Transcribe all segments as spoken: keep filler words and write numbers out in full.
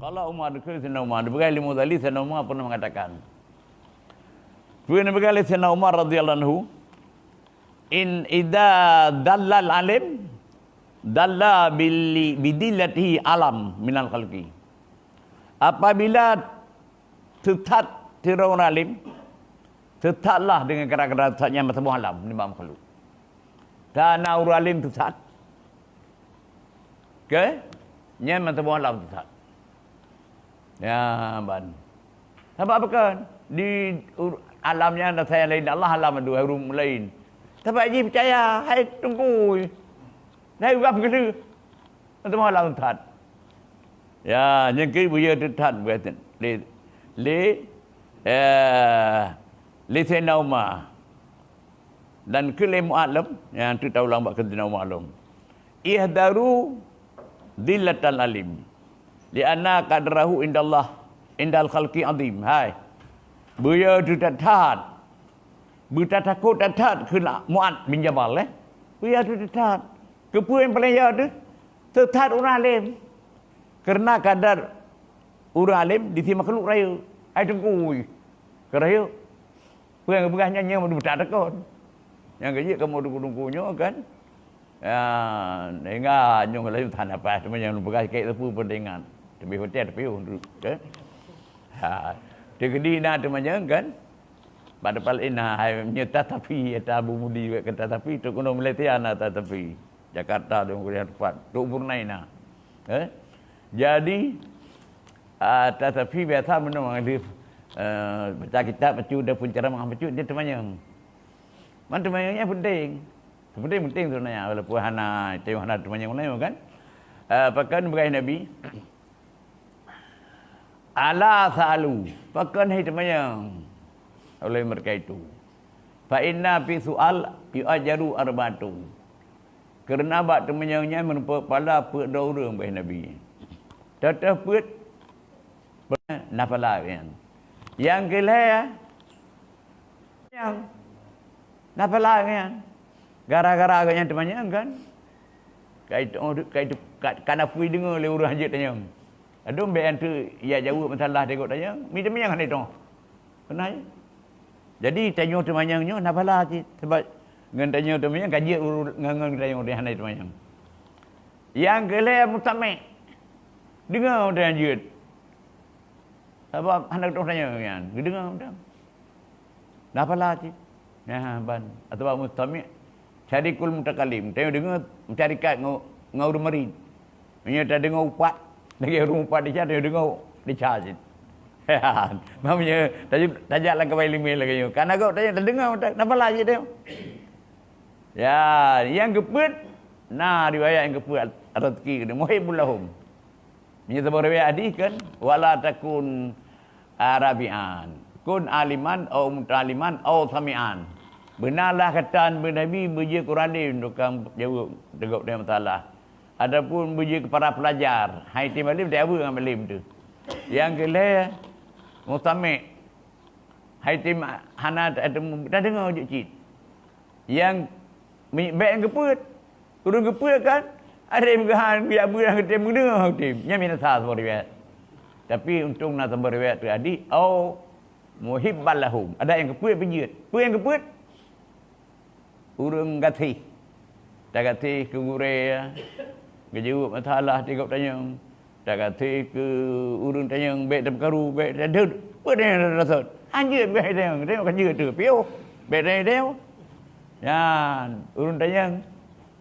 Qala Umar, dikheun Saidina Umar, dipeugah lé Muzali, Saidina Umar pernah mengatakan, peue neupeugah lé Saidina Umar radhiyallahu anhu, "In idza dallal alim, dalla bil-, bidillatihi alam minal khalqi." Apabila teusat sidroe ureuëng alim, teusatlah dengan gara-gara teusat nyan meusaboh alam nibak makhluk. Tan na ureuëng alim teusat, ke? Nyan meusaboh alam teusat. Ya, ban. Sabab apa kan? Di ur-, alam nyan rasa nyang lain, Allah alam dua ureuëng lain. Sabab jih peucaya, hai Teungku. Hai ureuëng peugah. Meusaboh alam teusat. Ya, nyang keu buya teusat buya lé, lé, eh, lé Saidina Umar. Dan keu lé Mu'ad lom, nyang teuk taulang bak keu Saidina Umar lom. "Ihdaru dillatal alim, li'anna qadrahu indallah, indal khalqi azim." Hai, buya teusat that. Beutatakot that-that keu Mu'ad bin Jabal, eh. Buya teusat. Keupeue nyang paleng ya teuh? Teusat ureuëng alim. Karena kadar ureuëng alim di si makhluk rayeuk. Hai Teungku, ui. Keu rayeuk. Peue nyang geupeugah nyan, nyan meudubeutak takon. Nyang geujeuet kamoe teungku-teungku nyoe kan. Ya, ingat nyoe laju that nafas, teuma nyang peugah keu teupeu pun teuingat. Teubeh hotel teupeu, kan? Ha, teukeudi na teuma nyang kan. Pada pal ina hai nyoe tatapi, ya, ta Abu Mudi wek kata tapi, tu keunoe Malaysia na tatapi. Jakarta tu kuliah tepat. Tu Brunei na. Eh? Jadi, ah, tatapi biasa meunyoe ada, eh, baca kitab bacut dan pun ceramah bacut, dia teumanyong. Man teumanyong nyan penting. Penting-penting sebenarnya, walaupun hana, tengok hana teumanyong lain kan. Eh, pakon peugah Nabi, "Ala sa'alu, pakon hai teumanyong oleh mereka itu? Fa inna fi su'al yu'ajaru arba'atu." Karena bak teumanyong nyan meureumpok pala peuet droe ureuëng, peugah Nabi. Teuh-teuh peuet, nafala nyan. Nyang keu lhée, nyang nafala nyan. Gara-gara gobnyan teumanyong kan. Ka itu, ka itu, ka, ka na pui deungoe lé ureuëng hanjeuet tanyong. Adoe bék antu ya jaweueb masalah di gobnyan tanyong. Mi teumanyong hana itu. Keunae. Jadi tanyoe teumanyong nyoe nafala cit. Sebab ngon tanyoe teumanyong ka jeuet ureuëng ngon, ngon tanyoe hana teumanyong. Nyang keu lhée mustami'. Deungoe ureuëng hanjeuet. Sabab hana geutanyoe nyan, geudeungoe mantong. Nafala cit. Nah, ban. Atawa mustami', syarikul mutakalim. Tanyoe deungoe, meusyarikat ngon, ngon ureuëng marit. Meunyoe tadeungoe upat, lagée ureuëng upat desya, tanyoe deungoe desya cit. Meunyoe tajak, tajak lam kabai limé lagée nyoe. Kana gob tanyoe tadeungoe, nafala cit tanyoe. Ya, nyang keupeuet, na riwayat nyang keupeuet rezeki keunoe. Muhibbul lahum. Meunyoe saboh riwayat hadis kan, "Wala takun rabi'an. Kun aliman au muta'alliman au sami'an." Beuna lah gata beu Nabi beujeuet keu ureuëng alim tukang jaweueb teugok teuh masalah. Ataupun beujeuet keu para peulajar, hai tem alim, teuabu ngon alim tu. Nyang keu lhée, mustami'. Hai tem hana ta-, tadeungoe jeuet cit. Nyang mi-, bék nyang keupeuet. Ureuëng keupeuet kan, ada nyang meugahan, biak beuet nyang geutem meudeungoe geutem. Nyan binasa saboh riwayat. Tapi untông na saboh riwayat teuhadih, au muhibban lahum. Ada nyang keupeuet peujeuet. Peue nyang keupeuet? Ureuëng gaséh. Tagaséh keu gurée, geujaweueb masalah di gob tanyong. Tagaséh keu ureuëng tanyong, bék tapeukaru, bék tadeuet. Peue tanyong rasot? Hanjeuet bék tanyong, tanyong ka jeuet teuh. Piôh, bék tanyong, tanyong. Nyan, ureuëng tanyong.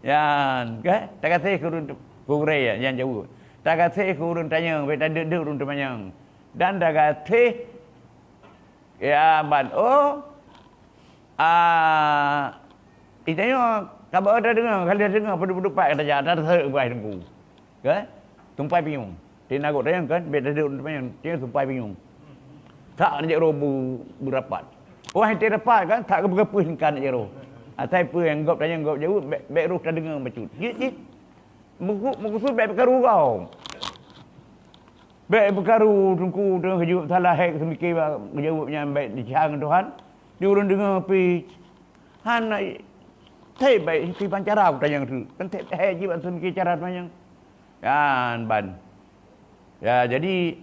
Nyan, ka? Tagaséh keu ureuëng tu-, keu gurée, nyan jaweueb. Tagaséh keu ureuëng tanyong, bék tadeuet-deuet ureuëng teumanyong. Dan tagaséh Ya, ban. Oh. Ah, itanyoe ka ba tadeungoe, ka lheueh tadeungoe, padub-padub pat ka tajak, ta-, taseuek beubaih teungku. Kan? Tumpai pinyueng. Di nanggroe tanyong kan, bék tadeuek ureuëng teumanyong, tanyong tumpai pinyueng. Tak neujak roh bu-, beurapat. Wah, ite rapat kan, tak geupeugah peue singkat neujak roh. Asai peue nyang gob tanyong gob jaweueb, bék, bék roh tadeungoe bacut. Jeuet, jeuet. Meuku-, meukeusut bék peukaru gob. Bék peukaru teungku, teungoh geujaweueb salah, hék seumike bak geujaweueb nyan bék dicang Tuhan. Di ureuëng deungoe pih hana, thèe bék kiban cara kutanyong tu. Kan thèe, hék jiban seumike cara teumanyong. Nyan ban. Ya, jadi,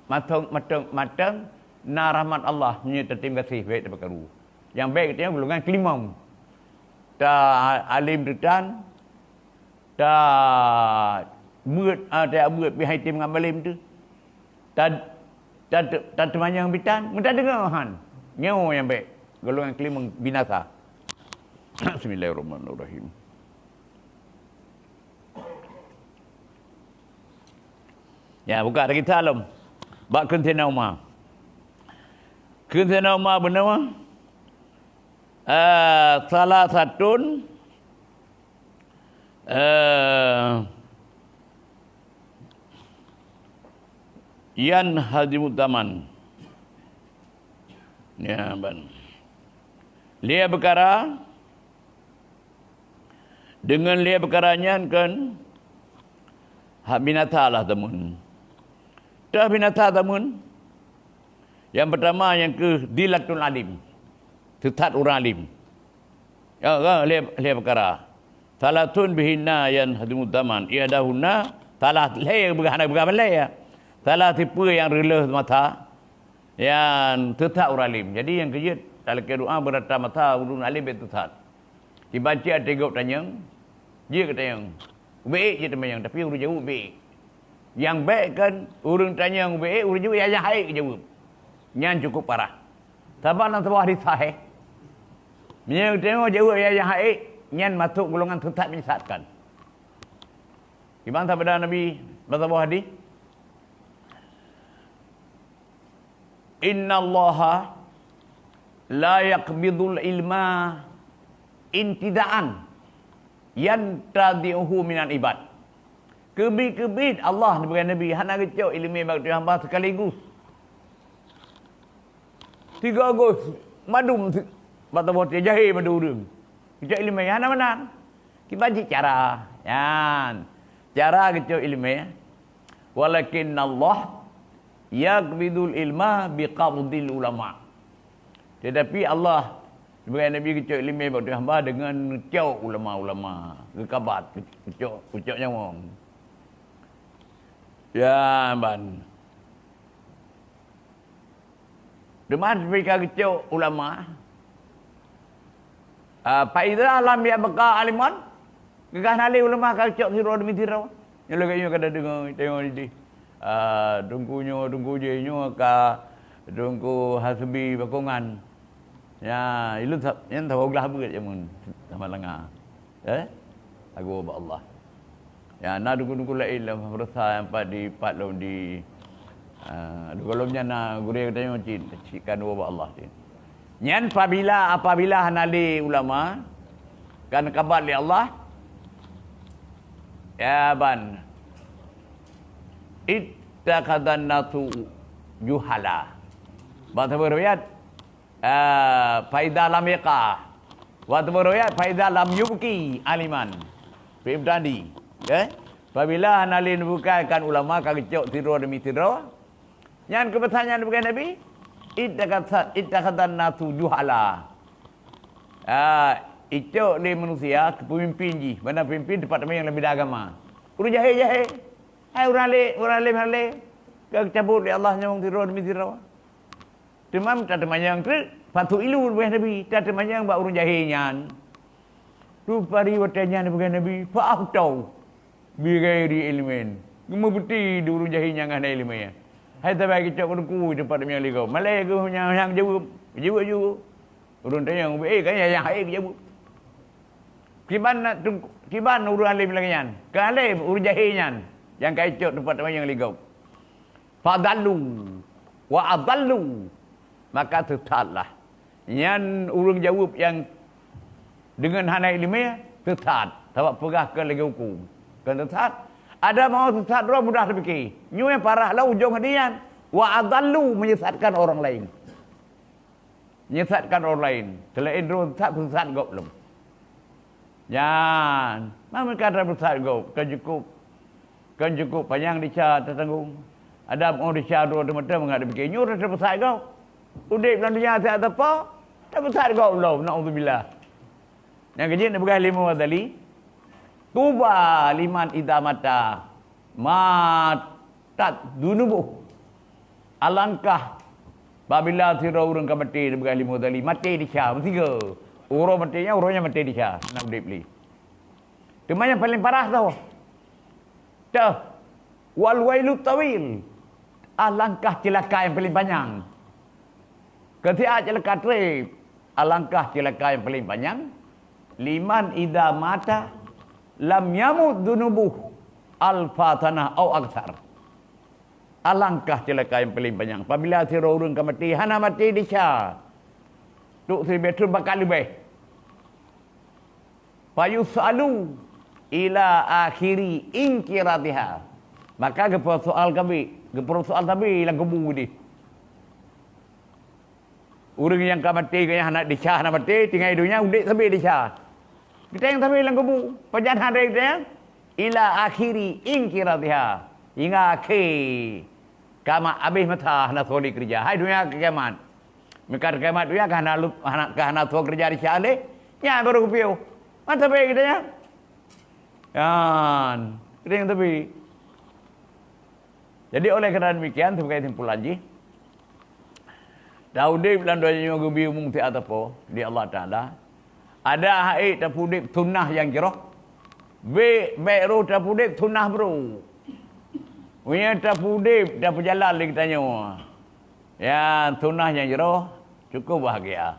mantong, mantong, mantong na rahmat Allah meunyoe tatem gaséh bèk tapeukaru. Nyang bèk geutanyoe golongan keulimong. Ta além teutan, ta beuet, ah, ta beuet pih hai tem ngon balém teuh. Ta, ta, ta teumanyong bitan, meuta deungoe han. Nyoe nyang bèk, golongan keulimong binasa. Bismillahirrahmanirrahim. Ya, buka lagi salom. Bak kheun Saidina Umar. Kheun Saidina Umar bunoe, eh, salah satun, eh, yan hadimut zaman. Ya, ban. Lhèe peukara, deungon lhèe peukara nyan kan, hak binasa lah tamon. Teuh binasa tamon. Nyang peutama, nyang keu dilatul alim. Seusat ureueng alim. Ya, ya, lhèe, lhèe peukara. Salatun bihinna yan hadimut zaman. Ihdahunna, salah lhèe, bukan hana bukan lhèe, ya. Salah sipeue nyang reuloh masa, nyang seusat ureueng alim. Jadi, nyang keujeuet, talakèe doa beurata masa ureueng alim bèk seusat. Kiban cit até gob tanyong, jeuet keu tanyong. Ubé ék jeuet teumanyong, tapi ureueng jaweueb ubé ék. Nyang bèk kan ureueng tanyong ubé ék, ureueng jaweueb nyang hana ék jaweueb. Nyan cukup parah. Sabab lam saboh hadis sahih, meunyoe tanyong jaweueb nyang hana ék, nyan masôk golongan seusat menyesatkan. Kiban sabda Nabi bak saboh hadis, "Innallaha la yaqbidul ilma intiza'an yantazi'uhu minal ibad." Keubiet-keubiet Allah, neupeugah Nabi, hana geucok ileumèe bak geutanyoe hamba sekaligus. Sigoe-goe mandum si-, bak saboh teuk jahé mandum ureueng. Geucok ileumèe hana meunan. Kiban cit cara. Nyan. Cara geucok ileumèe. Walakinnallah yaqbidul ilma biqabdil ulama. Tetapi Allah, sebagai Nabi, geucok ileumèe bak hamba deungon geucok ulama-ulama. Geukabat, geucok, geucok nyawöng. Ya, ban. Teuma seubeuna geucok ulama, ah, fa idza lam yabqa aliman, geugah na lé ulama ka geucok sidroe demi sidroe. Nyoe lagèe nyoe ka tadeungoe, tengok di, ah, teungku nyoe, teungku jéh nyoe ka teungku Hasbi Bakongan. Ya, ilôn sa-, nyan saboh glah beuet jameun sama langa. Eh? Lagu bak Allah. Ya, na dukun-dukun laén lam madrasah nyang pat di, pat lom di, ah, di golom nyan na gurèe geutanyoe cit, cit kan dua bak Allah cit. Nyan pabila, apabila hana lé ulama, kan kabat lé Allah, ya ban, ittakhadhan nasu juhala. Bak saboh riwayat, Ah, fa idza lam yaqa. Watèe beuruyat, fa idza lam yubqi aliman. Fi'il tadi. Eh? Apabila hana lé neubukai kan ulama ka geucok sidroe demi sidroe. Nyan keupesan nyan bukai Nabi. Ittakhadha-, ittakhadhan nasu juhala. Ah, icok lé manusia keu peumimpin jih. Mana peumimpin teumpat teumanyong lam bidang agama. Ureueng jahé-jahé. Hai ureueng alim, ureueng alim-alim. Ka geucabot lé Allah nyawöng sidroe demi sidroe. Teuma tateumanyong treuk, patu ilu leubeh Nabi, tateumanyong bak ureueng jahé nyan. Rupari watèe nyan leubeh Nabi, fa aftau bi ghairi ilmin. Geumeubeuti di ureueng jahé nyang hana ileumèe. Hai sabai geucok keu teungku teumpat meunyoe lé gob. Malèe geuh nyang, nyang jaweueb, jaweueb ju. Ureueng tanyong, "Eh, kan nyang hai jaweueb." Kiban na teungku, kiban ureueng alim lagèe nyan. Ka alim ureueng jahé nyan nyang ka icok teumpat meunyoe lé gob. Fadallu wa adallu, maka seusatlah. Nyan ureueng jaweueb nyang deungon hana ileumèe, seusat. Sabab peugah keu lagèe hukôm. Kon seusat. Adak mau seusat droe mudah teupike. Nyoe nyang parah lom ujông hadih nyan. Wa adallu, menyesatkan orang lain. Nyesatkan orang lain. Seulaén droe sat, sat gob lom. Nyan, ma meuka tapeusat gob, kon cukup, kon cukup panyang desya tatanggong. Adak 'oh desya droe teumeuteumeung ngat dipike, nyoe tapeusat gob. Udép lam dônya siat teupeu, tapeusat gob lom, naudzubillah. Nyang keujeuet neupeugah lé Imam Ghazali, "Tuba liman idza mata mat Tat dunubuh. Alangkah pabila sidroe ureuëng ka maté, dipeugah lé Ghazali, maté desya, meusigoe. Uroe maté nyan, uroe nyan maté desya, hana udeb lé. Teuma nyang paleng parah tho. Teuh. Wal wailu tawil. Alangkah ceulaka nyang paleng panyang. Keusiat ceulaka treb. Alangkah ceulaka nyang paleng panyang. Liman idza mata lam yamut dunubuh alfa sanah au aksar. Alangkah ceulaka nyang paleng panyang. Pabila sidroe ureuëng ka maté, hana maté desya. Trok siribèe thon bahkan leubeh. Fayus'alu ila akhiri inqiradiha. Maka geupeusoal kabi, geupeusoal tabi lam kubu deh. Ureuëng nyang ka maté, nyang hana desya, hana maté, tinggai donya udeb sabe desya. Geutanyong sabe lam kubu, pajan hana desya? Ila akhiri inqiradiha. Hingga akhé kiamat, abéh masa hana soe lé keureuja. Hai donya kiamat. Meukat kiamat donya ka hana lup-, hana, ka hana soe keureuja desya lé. Nyan baru kupiôh. Masa baik kita nyan. Nyan, kering tapi. Jadi oleh kerana demikian, sebagai kesimpulan jih, taudeb lam donya nyoe geubri umong siat sapo di Allah Taala. Ada hai tapeudeb sunnah nyang jroh. Bèk, bèk roh tapeudeb sunnah brôk. Meunyoe tapeudeb, tapeujalan lé geutanyoe. Ya, sunnah nyang jroh cukup bahagia.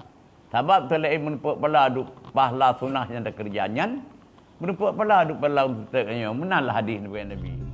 Sabab teulheueh meuneupeuk pahala duek, pahala sunnah nyang takeureuja nyan, meuneupeuk pahala duek pahala untuk nyoe. Meunan lah hadis Nabi.